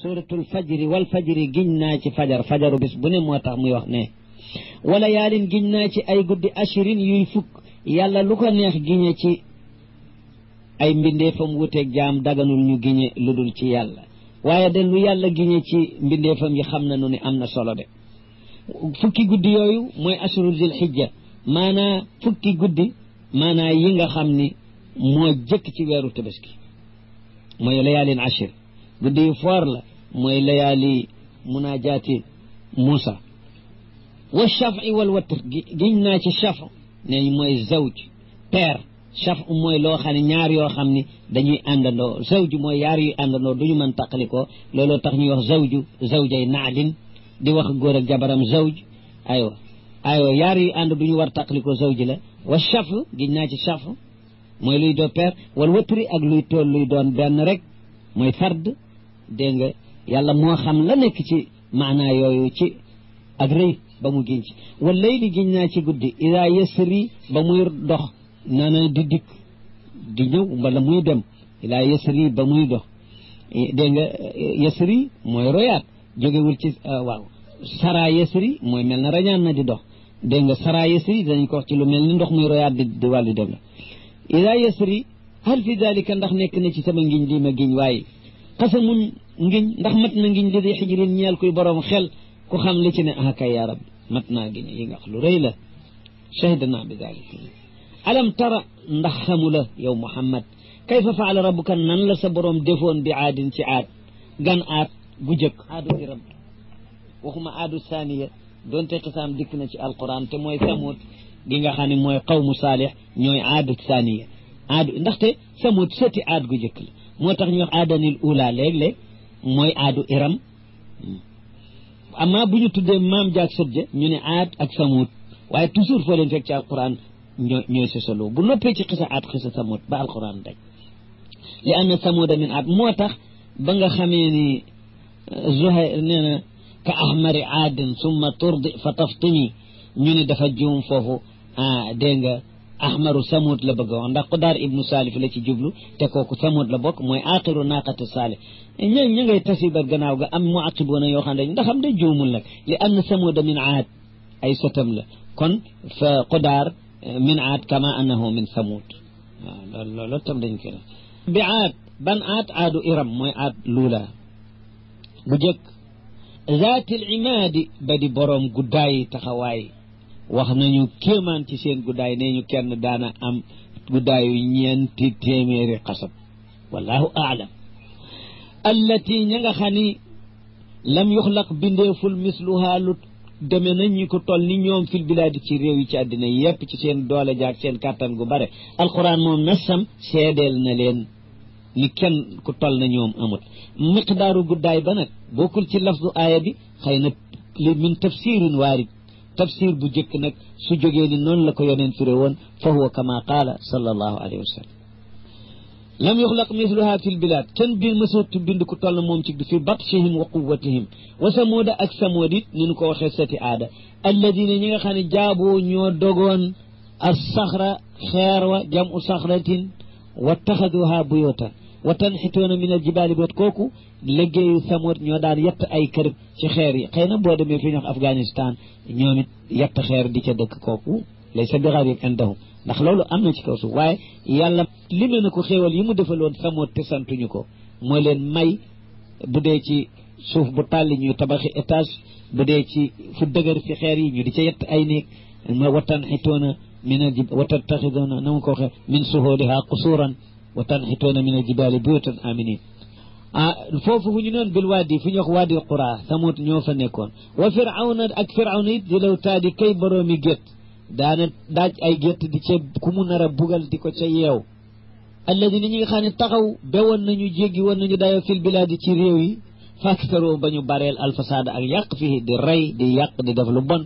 suratul fajri wal fajri giñ naa ci fajar fajaru bis bu ne moo tax muy wax ne wala yaalin giñ naa ci ay guddi ashirin yuy fukk yàlla lu ko neex giñe ci ay mbindeefam wuteeg jaam daganul ñu giñe lu dul ci yàlla waaye de lu yàlla giñe ci mbindeefam yi xam nañu ne am na solo de fukki guddi yooyu mooy ashurul zil xijja maanaa fukki guddi maanaa yi nga xam ni moo jëkk ci weeru tabaski mooy layaalin ashir guddi yu foor la mooy layaali munaajaati Muusa wa shafi wal watr giñ naa ci shaf ne mooy zawj père shaf mooy loo xam ne ñaar yoo xam ni dañuy àndandoo zawj mooy yaar yuy àndandoo duñu mën taqalikoo looloo tax ñuy wax zawjay naadin di wax góor ak jabaram zawj aywa yaar yuy ànd duñu war taqalikoo zawj la wa shaf giñ naa ci shaf mooy luy doo père wal watri ak luy tool luy doon benn rek mooy fard dégg nga yàlla moo xam la nekk ci maanaa yooyu ci ak rëy ba mu giñ ci wal layli giñ naa ci guddi ida yasri ba muy dox nana di dikk di ñëw wala muy dem ida yasri ba muy dox dégg nga yasri mooy royaat jógewul ci waaw sara yasri mooy mel na rañaan na di dox dégg nga sara yasri danañ ko wax ci lu mel ni ndox muy royaat di wàllu dem la ida yasri hal fi dalika ndax nekk na ci sama ngiñ di ma giñ waaye xasamun ngiñ ndax mat na ngiñ li di xijrin ñeel kuy borom xel ku xam li ci ne ah kay yaa rabbi mat naa giñ yi nga wax lu rëy la shahidna bi dalika alam tara ndax xamu la yow Muhammad kayfa faala rabbuka nan la sa borom defoon bi aadin ci aad gan aad gu jëkk aadu iram waxuma aadu saaniya doonte xisaam dikk na ci alquran te mooy samut gi nga xam ne mooy qawmu saalih ñooy aadu saaniya aadu ndaxte samut sëti aad gu jëkk la moo tax ñu wax aadanil ula léeg-léeg mooy aadu iram amma bu ñu tuddee maam jaag sët ja ñu ne aad ak samut waaye toujours foo leen fekk ci alquran ñooy sosaloo bu noppee ci xisa aad xisa samut ba alquran daj li anna samuda min aad moo tax ba nga xamee ni Zuhayr nee na ka ahmari aadin summa turdi fa taftimi ñu ne dafa juum foofu dégg nga ahmaru samut la bëgg a wax ndax Qudaar ibnu Salif la ci jublu te kooku samut la bokk mooy axiru naaqati Salih ña ngay tasibar gannaaw ga am muaqiboona yoo xam ne ndax am da juumul nag li anna samuda min aad ay sotam la kon fa Qudaar min aad kama annahu min samut waaw loolu tam dañ ko bi aad ban aad aadu iram mooy aad luula bu jëkk zaatil imaadi ba di boroom guddaay taxawaay wax nañu kéemaan ci seen guddaay nee ñu kenn daana am guddaayu 4 téeméeri xasab wallahu aalam allati ña nga xam ni lam yuxlaq bindeeful misluhaa lu deme nañ ñi ko toll ni ñoom fil bilaadi ci réew yi ci àddina yépp ci seen doole jaag seen kàttan gu bare alquran moom nasam seedeel na leen ni kenn ku toll na ñoom amut miqdaaru guddaay ba nag bokkul ci lafdu aaya bi xëy na li min tafsirin waarid tafsir bu jëkk nag su jógee ni noonu la ko yoneen firé woon fa huwa kama qaala sallallahu alayhi wa sallam lam yuxlaq misluha fi lbilad kenn bi mësatu bind ku toll moom ci fi batshihim wa quwatihim wa samuuda ak samuud it ni nu ko waxee sati aada alladina ñi nga xam ne jaaboo ñoo dogoon as saxra xeer wa jamu saxratin wa taxaduha buyutan wa tanxituuna min aljibaali boot kooku liggéeyu samuud ñoo daan yett ay kër ci xeer yi xëy na boo demee fi ñu wax Afghanistan ñoom it yett xeer di ca dëkk kooku laysa bi gariib indahum ndax loolu am na ci kaw suuf waaye yàlla limee na ko xéewal yi mu defaloon samuud te santuñu ko moo leen may bu dee ci suuf bu tàlli ñuy tabaxi étage bu dee ci fu dëgër ci xeer yi ñu di ca yett ay néeg ma wa tanxituuna min al wa tattaxiduuna na mu ko waxee min suhuuliha qusuuran wa tanxituuna min al jibaali buyutan aminin foofu fu ñu noon bil waadi fu ñu wax waadi qura samut ñoo fa nekkoon wa firawna ak firawna it di law taadi kay boroomi gétt daana daaj ay gétt di ca ku mu nar a bugal di ko ca yeew alladina ñi nga xam ne taxaw bewoon nañu jéggi woon nañu dayoo fil bilaadi ci réew yi faksaroo ba ñu bareel alfasaada ak yàq fii di rey di yàq di def lu bon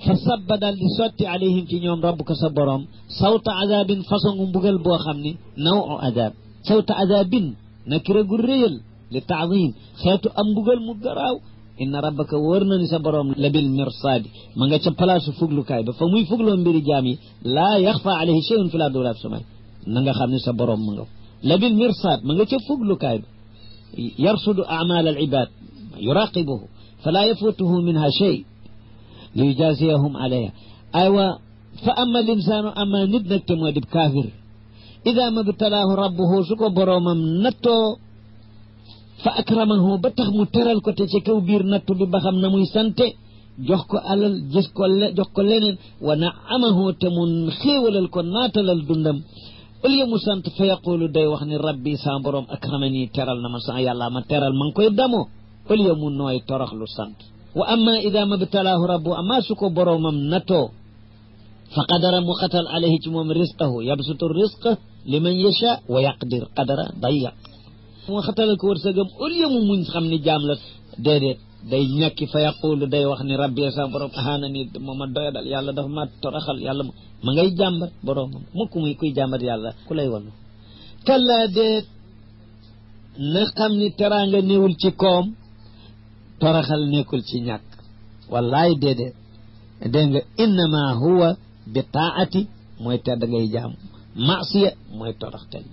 fa sabba daal di sotti alayhim ci ñoom rabbuka sa borom sawta azabin façon mbugal boo xam ni nawu azab sawta azabin nakira gu réyal li taadim xeetu am mbugal mu garaaw inna rabbaka wóor na ni sa borom labil mirsaadi ma nga ca palaasu fuglukaay ba fa muy fugloo mbiri jaam yi laa yaxfa alayhi shay'un fil ardi wala fis samaa'i na nga xam ne sa borom ma nga la bil mirsaad ma nga ca fuglukaay ba yarsudu amal al ibad yuraqibuhu fala yafutuhu minha shay li yujaziyahum alayha aywa fa amma al insanu amma nit nag te moo dib kaafir ida mabtalaahu rabbuhu su ko boroomam nattoo fa akramahu ba tax mu teral ko te ci kaw biir nattu bi ba xam na muy sante jox ko alal jox ko leneen wa naamahu te mu xéewalal ko naatalal dundam au lieu mu sant fa yaqulu day wax ni rabbi sa borom akramani teral na ma sa yàlla ma teral ma ngi koy damoo au lieu mu nooy toroxlu sant wa amma ida mabtalaahu rabbu amma su ko boroomam nattoo fa qadara mu xatal alayhi ci moom risqahu yabsutu risqa liman yasha wa yaqdir qadara dayaq mu xatalal ko wërsëgam au lieu mu muñ xam ni jaam la déedéet day ñàkki fa yaqulu day wax ni rabbi sa borom ahaana ni mooma doyadal yàlla dafa ma toraxal yàlla ma ngay jàmbat boroomam mukk muy kuy jàmbat yàlla ku lay wanu kalla déet na xam ni teraanga néewul ci koom toraxal nekkul ci ñàkk wallaay déedéet dégg nga innama huwa bi taati mooy tedd ngay jaam maasiya mooy toroxtel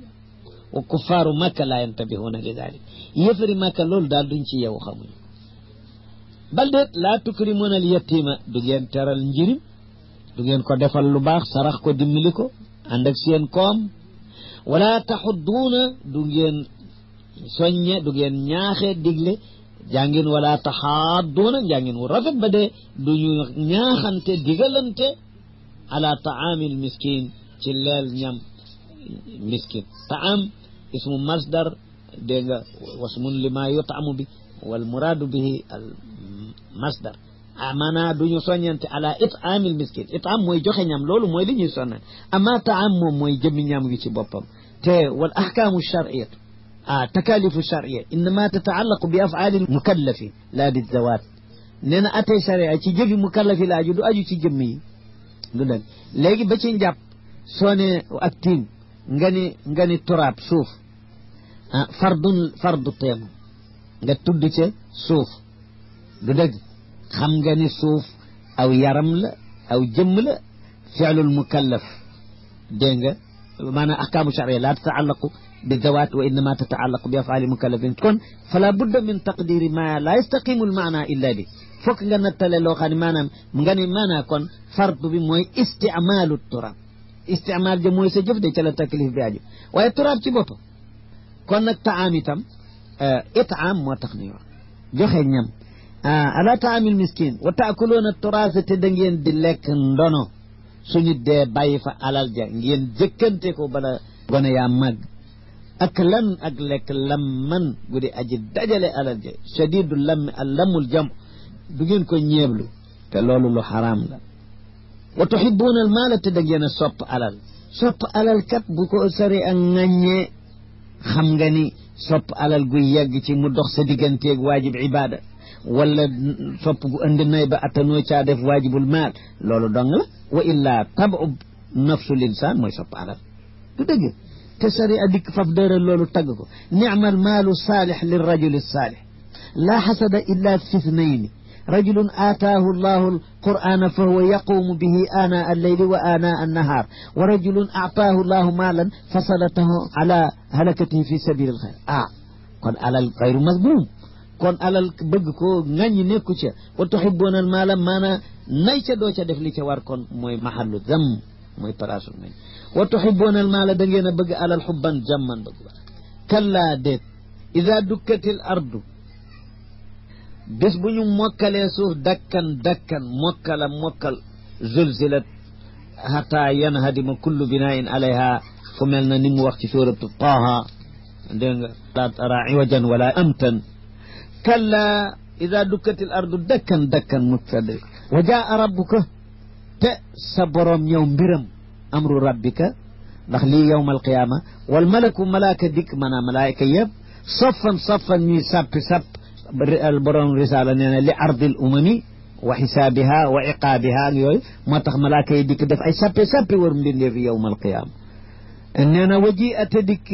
wa kuffaaru makka laa yantabihuna li dalik yëfari makka loolu daal duñ ci yow xamuñu bal déet laa tukrimuna al yatima du ngeen teral njirim du ngeen ko defal lu baax sarax ko dimbali ko ànd ak seen koom wala taxudduuna du ngeen soññe du ngeen ñaaxe digle jàngin wala taxaadduuna njàngin wu rafet ba dee du ñu ñaaxante digalante ala taamil miskin ci leel ñam miskin taam ismu masdar dégg nga wasmun lima yutamu bi wal muraadu bihi al masdar maanaa duñu soññante ala itaamil miskin itaam mooy joxe ñam loolu mooy li ñuy sonnal amma taam moom mooy jëmmi ñam gi ci boppam te wal ahkaamu shar'iyatu takalifu shar'iyya innama tataallaqu bi af'aali mukallafi laa bi zawaat nee na atay sharia ci jëfi mukallafi la aju du aju ci jëmm yi du dëgg léegi ba ci njàpp soo ne ak tiim nga ni turaab suuf fardu teem nga tudd ca suuf du dëgg xam nga ni suuf aw yaram la aw jëmm la fi'lul mukallaf dégg nga maanaam ahkaamu sharia laa tataallaqu bi zawaat wa innama tataallaqu bi af'aali mukallafin kon fala budda min taqdiri ma la yastaqimu al maana illa bi fokk nga nattale loo xam ne maanaam nga ni maanaa kon fardu bi mooy isticmaalu turaab istimaal ja mooy sa jëf de ca la taklif bi aju waaye turaab ci boppam kon nag taam itam itaam moo tax ni wax joxe ñam ala taamil miskin wa taakuluuna turaasa te da ngeen di lekk ndono suñu dee bàyyi fa alal ja ngeen jëkkante ko bala gone yaa màgg ak lan ak lekk lamman gu di aji dajale alal ja shadidu lammi al lammul jam du ngeen ko ñeeblu te loolu lu xaraam la wa tuhibuuna al maala te da ngeen a sopp alal kat bu ko sari ak ŋàññee xam nga ni sopp alal gu yegg ci mu dox sa digganteeg waajib ibaada wala sopp gu andi nay ba attanoo caa def waajibul maal loolu dong la wa illaa tabu nafsu linsaan mooy sopp alal du dëgg te sari a dikk faf dëral loolu tagg ko nicma al maalu saalix lirrajuli saalix laa xasada illa fi ithnayni rajulun aataahu allahu alqur'ana fa huwa yaqumu bihi aanaa alleyli wa aanaa annahaar wa rajulun aataahu allahu maalan fasalatahu ala halakatihi fi sabili alxayr kon alal xayru masbuum kon alal bëgg ko ŋàññi nekku ca wa tuhibuuna al maala maanaa nay ca doo ca def li ca war kon mooy mahallu zam mooy palaasu nañ wa tuhibuuna al maala da ngeen a bëgg alal xubban jamman bëgg ba kallaa déet ida dukkatil ardu bés bu ñu mokkalee suuf dakkan mokkal zulzilat hatta yanhadima kullu binaain alayha fu mel na ni mu wax ci suratu Taaha dégg nga la tara iwajan wala amtan kalla ida dukkatil ardu dakkan mukkade wa jaa rabbuka te sa borom ñëw mbiram amru rabbika ndax lii yawma alqiyaama wal malaku malaaka dikk maanaam malaayika yëpp saffan ñuy sapp borom risaala nee na li ardil umami wa xisaabiha wa iqaabiha ak yooyu moo tax malaaka yi dikk def ay sappe war mbindeef yawma alqiyaama nee na waji ate dikk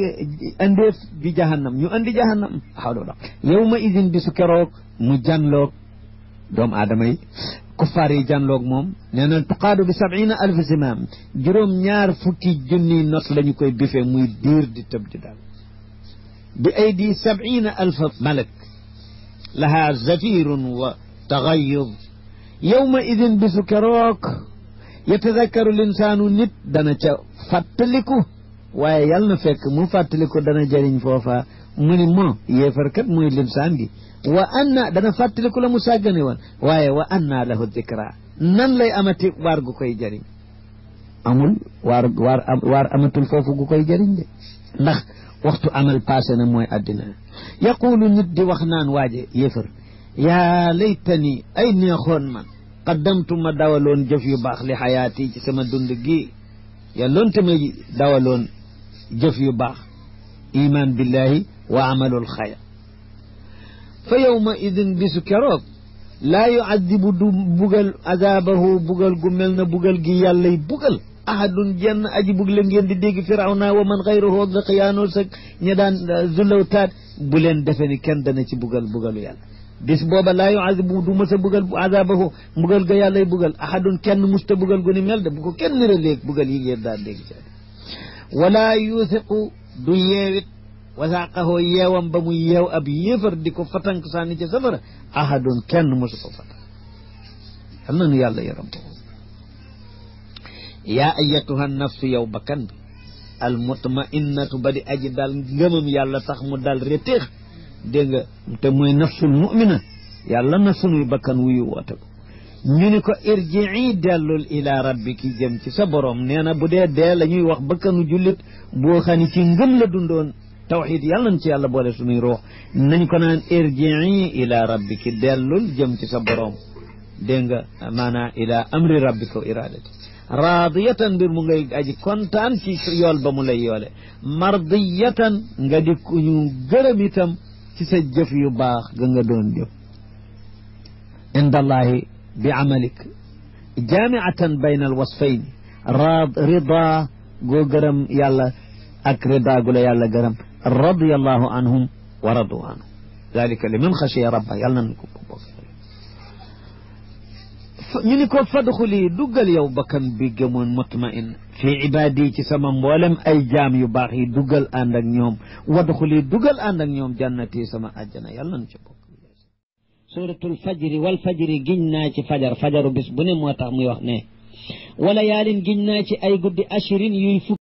andeef bi jahannam ñu andi jahannam xawla yawma idin bisu keroog mu janloog doomu aadama yi kuffaar yi janloog moom nee na tuqaadu bi 70,000 zimaam 2 fukki junni not lañu koy bife muy diir di tëb di daal bi aydi 70,000 malak laha zafirun wa taxayud yawma idin bisu keroog yatadakkaru linsaanu nit dana ca fàttaliku waaye yàlla na fekk mu fàttaliku dana jëriñ foofa mu ni moo yéefarkat muy linsaan gi wa anna dana fàttaliku la mu sàggane woon waaye wa anna lahu dikra nan lay amati waar gu koy jëriñ amul waar amatul foofu gu koy jëriñ de ndax waxtu amal passé na mooy àddina yaqulu nit di wax naan waaje yéefar yaa laytani ay neexoon man qaddamtu ma dawaloon jëf yu baax li xayaati ci sama dund gi yàlloonte ma dawaloon jëf yu baax iman billahi wa amalul xayr fa yawma idin bisu keroog laa yuadibu du bugal azabahu bugal gu mel na bugal gi yàllay bugal ahadun jenn aji bug la ngeen di dégg firawna wa man xayruhu daqiyaanoo sag ña daan zulawtaat bu leen defe ni kenn dana ci bugalu yàlla bis booba laa yuadibu du mës a bugal azabahu bugal ga yàllay bugal ahadun kenn musta bugal gu ni mel de bu ko kenn nira léeg bugal yi ngeen daan dégg ci wala yuuthiqu du yeewit wasaaqahoo yeewam ba mu yeew ab yéefar di ko fatank sànni ci safara ahadun kenn mosu ko fatank xam na nu yàlla yaram ko yaa ayatuha nafsu yow bakkan bi al mutmainnatu ba di aji dal ngëmam yàlla tax mu dal reteex dégg nga te mooy nafsul mu'mina yàlla na sunuy bakkan wuyu woote ko ñu ni ko irjii dellul ila rabbiki jëm ci sa borom nee na bu dee dee la ñuy wax bakkanu jullit boo xam ne ci ngëm la dundoon tawxid yàlla nañ ci yàlla boole sunuy ruux nañ ko naan irjii ila rabbiki dellul jëm ci sa borom dégg nga maanaa ila amri rabbika wa iradati raadiyatan mbir mu ngay aji kontaan ci yool ba mu lay yoole mardiyatan nga di ku ñu gërëm itam ci sa jëf yu baax ga nga doon jëf indallahi bi amalik jaamiatan bayna alwasfayn rida goo gërëm yàlla ak rida gu la yàlla gërëm radiyallahu anhum wa radu anhu dalika liman xashiya rabba yàlla nañ ko bokk ñu ni ko fadxuli duggal yow bakkan bi gëmoon mutmain fi ibaadi ci sama mboolem ay jaam yu baax yi duggal ànd ak ñoom wadxuli duggal ànd ak ñoom jannati sama àjjana yàlla nañ ci bokk suratul fajri wal fajri giñ naa ci fajaru bis bu ne moo tax muy wax ne wala yaalin giñ naa ci ay guddi ashirin yuy fukk